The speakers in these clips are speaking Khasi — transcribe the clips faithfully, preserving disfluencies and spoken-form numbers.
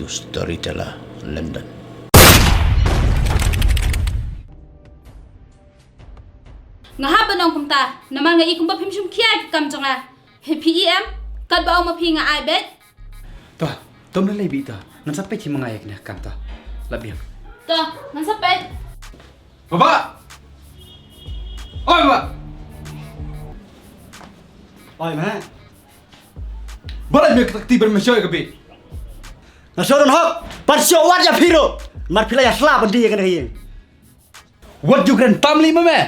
Storyteller London. Nga hap ban ong kumta, namar nga i kumba phim shim khia ïa ka kam jong nga. He phi i em, katba ong ma phi nga ai beit. To, to, ym lei beit to. Ngan sa peit hi ma nga ïa kane ka kam to. Lah biang. To, ngan sa peit. Baba! Oi, baba! Oi, ma. Balei me kti ban me shoi ka beit? Nga shu don hok ban shu wad ïa phi ruh. Mar phi la ïa sla ban die ïa kane ka ïing. Wat ju kren tam lei ma me.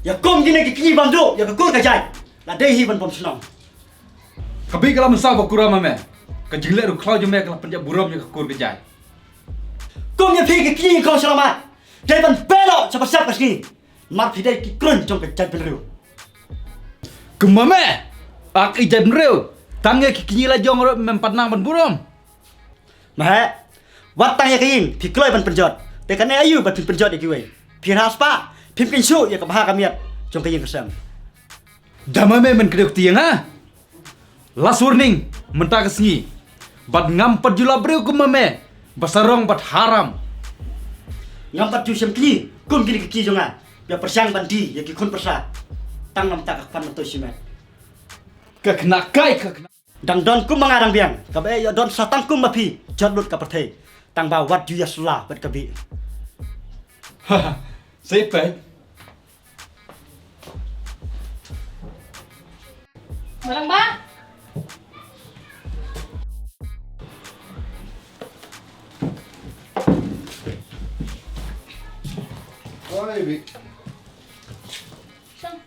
Ïa kum kine ki kñi bam duh ïa ka kur ka jait, la dei hi ban bam shnong. Ka beit ka la mynsaw ba kuram ma me. Ka jingleh ruh khlaw jong me ka la pynjah burom ïa ka kur ka jait. Kum ïa phi ki kñi kong sha la mat, dei ban pelo sha ba sap ka sngi. Mar phi dei ki kruiñ jong ka jaitbynriew. Kumba me, ak i jaitbynriew, tang ïa ki kñi la jong ruh mem pat nang ban burom. Mahe, wat tang ïa ka ïing phi kloi ban pynjot. Te kane aïu ba phin pynjot ïa kiwei? Phi rhas pa, phim kynsu ïa ka bha ka miat jong ka ïing ka sem. Da ma me men kdew kti ïa nga. Last warning mynta ka sngi. Bad ngam pat ju lah briew kum ma me ba sarong bad haram. Ngam pat ju shem kñi kum kine ki kñi jong nga. Ba pyrshang ban die ïa ki khun pyrsa. Tang namar ka kpan mynta shimet. Ka khynnah kai ka khynnah. Dang don kum ma nga dang biang. Kaba eh ïoh don sa tang kum ma phi. Jot lut ka pyrthei. Tang ba wat ju ïa sla bad ka beit. Sei peit. Marang ba. Oi, Bi. Sang.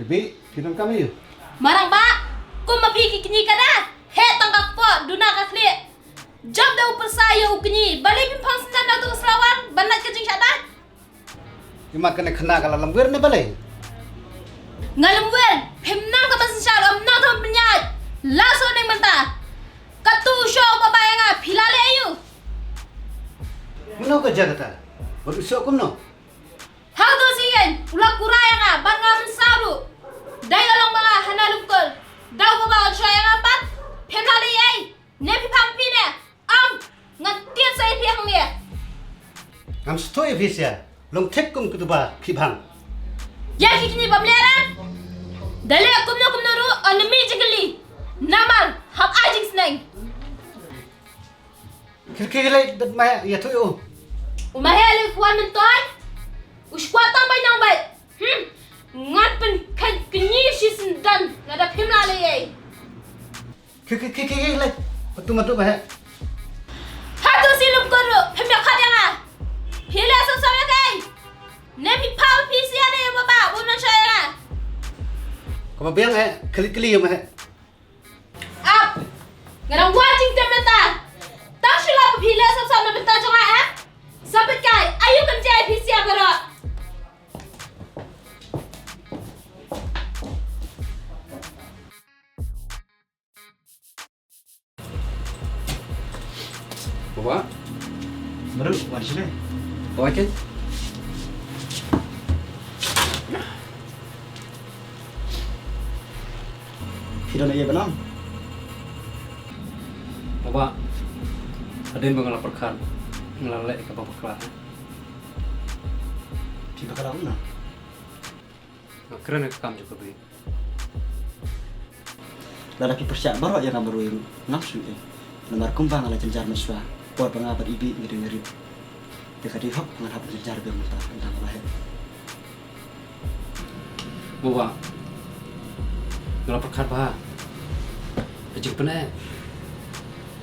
Bi, phi donkam aïu? Marang ba, kum ma phi ki kñi ka da. Heh tang ka kpoh, duna ka khlieh. Jop da u pyrsa ïa u kñi, balei phim phong syndon da uto u shlawar ban lait ka jingshah dait? Imat kane khynnah ka la lymwer ne balei? Nga lymwer, phim nang ka ban synshar, ym nang ka ban pynïaid. La shu neng mynta. Katu shu ba ba ïa nga, phi la leh aïu? Mano ka jaka ta? Bad u shu kumno? Ha uto u sien, u la kurai ïa nga, bad nga mynsaw ruh. Dei ka long ba nga hana lum kol. Da u baba un shu ïa nga pat. Phin la leh ei. Ne phi phang phi ne. Am, ngan tied sa ïa phi hangne. Ngam sngewthuh ïa phi sha. Long thik kum kito ba phi phang. Ïa ki kñi bym leh ran. Da leh kumno kumno ruh, un ym mih jingkylli. Namar, hap ai jingsneng. Khie khie leit bad ma ïathuh ïa u. U ma heh lei kwah myntoi. U shu kwah tang bai nang bai. Hmm. Ngan pynkheiñ kñi shi syndon lada phim lah leh ei. Khie khie khie khie leit. Patu matu ma heh. Hato shi lum ko ruh phim ïa khot ïa nga. Phi leh sop sop ïa kaei? Ne phi phah phi sha ïa ne ïa baba ba un wan sha ïa nga. Kaba biang eh, khie leit khie leit ïa ma heh. Ap! Nga dang wad jingtip mynta. Tang shu lap ba phi leh sap sap na bynta jong nga, eh? Sa peit kai, aïu kan jai phi sia baroh. Baba. Baru, wan sini. Baba, cek. Phi don ïa ba nam? Baba, hadien ba nga la pyrkhat, nga la leh kaba bakla. Phi bakla kumno? Nga kren ïa ka kam jong ka beit. Lada phi pyrshah baroh ïa nga marwei ruh ngam shu ïeh. Namar kumba nga la jynjar mynshuwa por ba nga bad i beit ngi dang ïarit. Te ka dei hok ngan hap jynjar biang mynta tang ba heh. Baba, nga la pyrkhat bha. Ka jingpyneh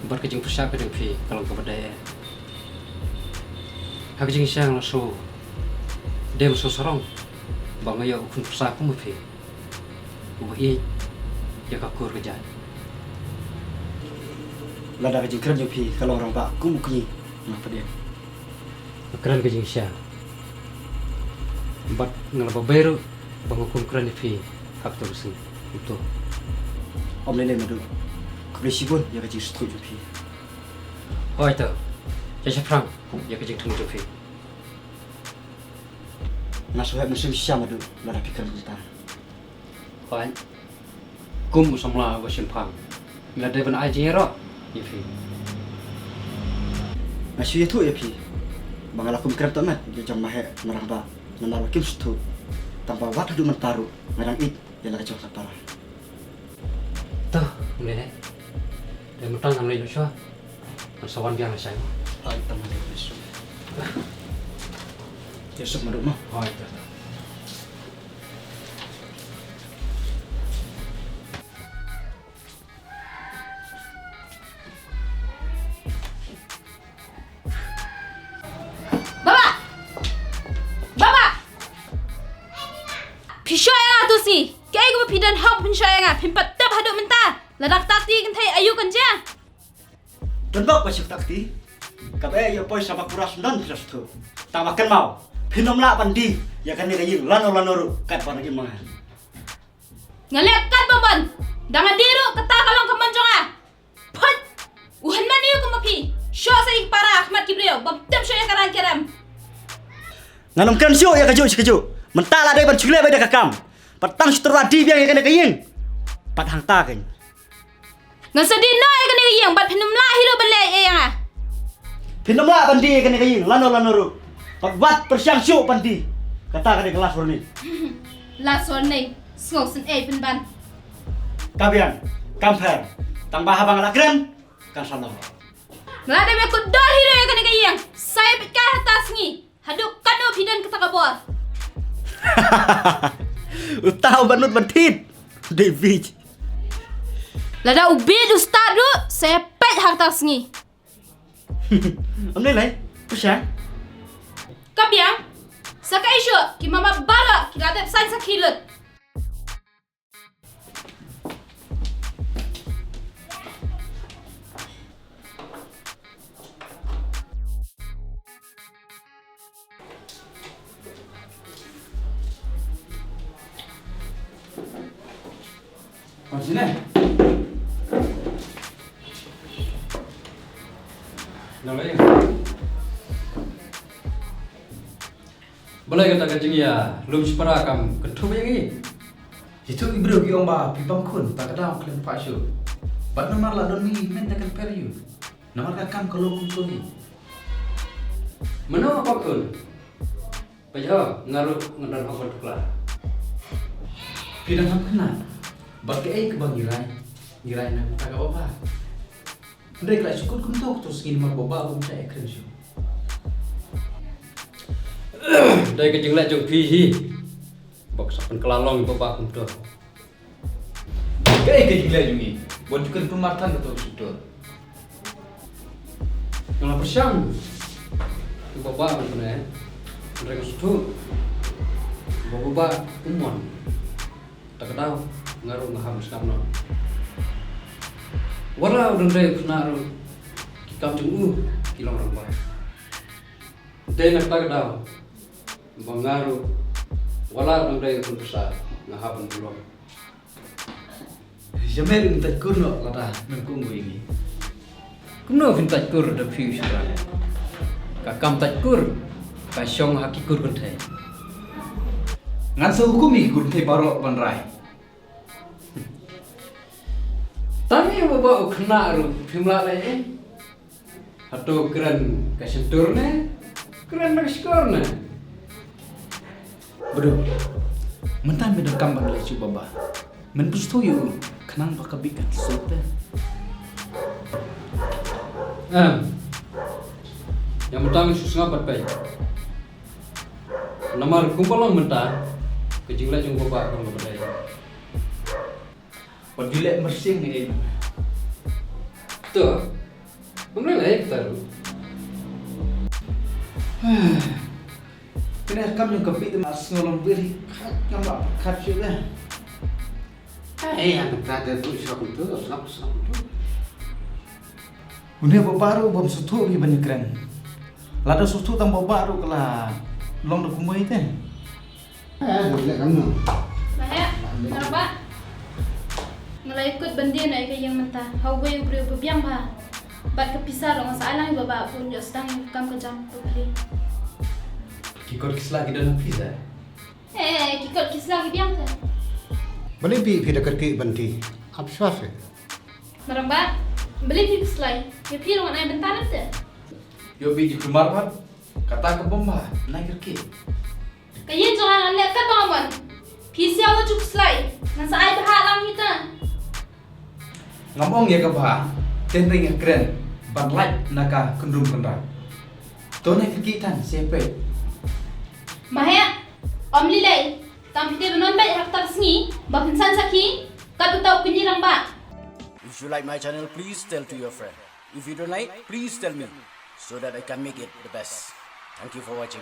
bad ka jingpyrshah ka jong phi ka long kaba dei eh. Ha ka jingshisha nga la shu dem shu sarong ba nga ïoh u khun pyrsa kum ma phi. Uba ïeit ïa ka kur ka jait. Lada ka jingkren jong phi ka long rangbah kum u kñi, nga pdiang. Nga kren ka jingshisha. Bad nga la babe ruh ba nga kum kren ïa phi ha kato ka sngi. Uto. Ym lei lei Madu. Khublei shibun ïa ka jingsngewthuh jong phi. Hooid to. Ïa shaphrang ïa ka jingthmu jong phi. Nga sngewheh mynsiem shisha Madu lada phi kren kumta. Hooid. Kum u samla uba shemphang, Nga dei ban ai jingïaroh ïa phi. Nga shu ïathuh ïa phi ba nga la kum krem tohmet ïa jong ma heh ma rangbah namar ba kim sngewthuh. Tang ba wat haduh mynta ruh nga dang ïeit ïa la ka jong ka para. To, ym lei lei. Dei mynta ngan leit noh shuwa. Ngan sa wan biang lashai. Hooid, tang ba leit noh shuwa. Ïa suk naduh mo. Hooid, to, to. Baba! Baba! Phi shoh ïa nga tu sngi. Kaei kaba phi don hok phin shoh ïa nga, phim pat tip haduh mynta. Lada ka takti kynthei aïu kan jia? Don bok ba shu takti. Kaba ïa poi sha Bakhura sngewdon phi sngewthuh. Tang ba kynmaw, phin ym lah ban die ïa kane ka ïing lano lano ruh katba ngi ma nga. Nga leh kat ba mon. Da nga die ruh kata ka long ka mon jong nga. Phut! U hynmen aïu kum ma phi. Shoh sa ïa ki para ha khmat ki briew bym tip shuh ïa ka rang ka rem. Ngan ym kren shuh ïa kajuh shi kajuh. Mynta la dei ban shu leh beit da ka kam. Pat tang shu tyrwa die biang ïa kane ka ïing. Pat hangta kein. Ngan sa die noh ïa kane ka ïing bad phin ym lah hi ruh ban leh ei ei ïa nga. Phin ym lah ban die ïa kane ka ïing lano lano ruh. Bad wat pyrshang shuh ban die. Kata ka dei ka last warning. Last warning. Sngewsynei pynban. Ka biang, kam pher. Tang ba haba nga la kren, kan sa long. Nga la dep ïa kut dor hi ruh ïa kane ka ïing. Sa ïa peit kai ha ta sngi. Haduh katno phi don kata ka bor? Uta u ba nud ban thied. Dei bieit. Lada u bieit u stad ruh, sa ïa peit ha kata sngi. Ym lei lei, pyrshang. Ka biang, sa kaei shuh, ki mama baroh, ki la dep saiñ sakhi lut. Wan sini. Nang lei. Balei kata ka jingïalum shipara kam kynthup ïa ngi? Ïathuh ki briew ki ong ba phi bam khun, ta ka daw khlem phah shuh. Bad namar la don ngi mynta kan pher ïa u. Namar ka kam ka long kumto hi. Mano ka bam khun? Peit ho, nga ruh nga don hok ban tuklar. Phi dang hap khynnah. Bad kaei kaba ngi rai, ngi rai na kata ka baba. Hynrei ka la shu kut kumto kato sngi namar baba um shah ïakren shuh. Dei ka jingleh jong phi hi. Ba ka sa pynkylla long baba kumto. Kaei ka jingleh jong ngi? Ba ju kyntu marthan kato ka sutut. Nga la pyrshang. Ïa baba ban pyneh. Hynrei nga sngewthuh ba baba um mon. Ta ka daw nga ruh nga hap sngap noh. Wat la u dang dei u khynnah ruh ki kam jong u ki long rangbah. Te na kata ka daw ba nga ruh wat la u dang dei u khynnah nga hap ban pynlong. Ïa me ruh ngin tait kur noh lada mem kohnguh ïa ngi. Kumno phin tait kur da phi u shynrang? Ka kam tait kur ka shong ha ki kur kynthei. Ngan sa hukum ïa ki kur kynthei baroh ban rai. Tang ïa u baba u khynnah ruh phim lah leh ei. Hato kren ka shyntur ne? Kren na ka shkor ne? Bro, mynta me donkam ban leit sha u baba. Men pynstad ïa u khnang ba ka bit kan suk te. Em. Ïa mynta me shu sngap bad peit. Namar kumba long mynta ka jingleh jong u baba ka long kaba dei. Wat ju leh myrsiem ïa i. To. Kumno leh kata ruh? Kane kam jong ka bit ma sngew long bit hi khat ngam lah khat shuh leh. Ai, ïa kata de tu shrok tu, shrok shrok tu. Une baba ruh bym sngewthuh hi ban ïakren. Lada sngewthuh tang baba ruh ka la long da kumwei te. Eh, dah boleh kamu. Bah, eh, nara bah. Nga la ïakut ban die noh ïa ka ïing mynta. Ha uwei u briew ba biang bha. Bad ka pisa ruh nga sa ai lang ïa baba bun ïoh sdang ïa ka kam ka jam ka pli. Ki kot ki sla ki don ha pisa. Eh, ki kot ki sla ki biang te. Balei phi, phi da kyrkieh ban die? Ap shwa phi. Rangbah, balei phi khuslai? Ïa phi ruh ngan ai bynta lem te. Ïoh bit jingkulmar pat. Kata ka bym bha, nai kyrkieh. Ka ïing jong nga ngan leh katba nga mon. Phi sngewbha ju khuslai. Ngan sa ai bha lang hi ta. Ngam ong ïa ka bha, teng teng ïa kren ban lait na ka kynrum kynrad. To nai kyrkieh than sha peit. Ma heh, ym lei lei. Tang phi dei ban wan beit ha kata ka sngi ba phin san sakhi, katba u kñi rangbah. If you like my channel, please tell to your friend. If you don't like, please tell me so that I can make it the best. Thank you for watching.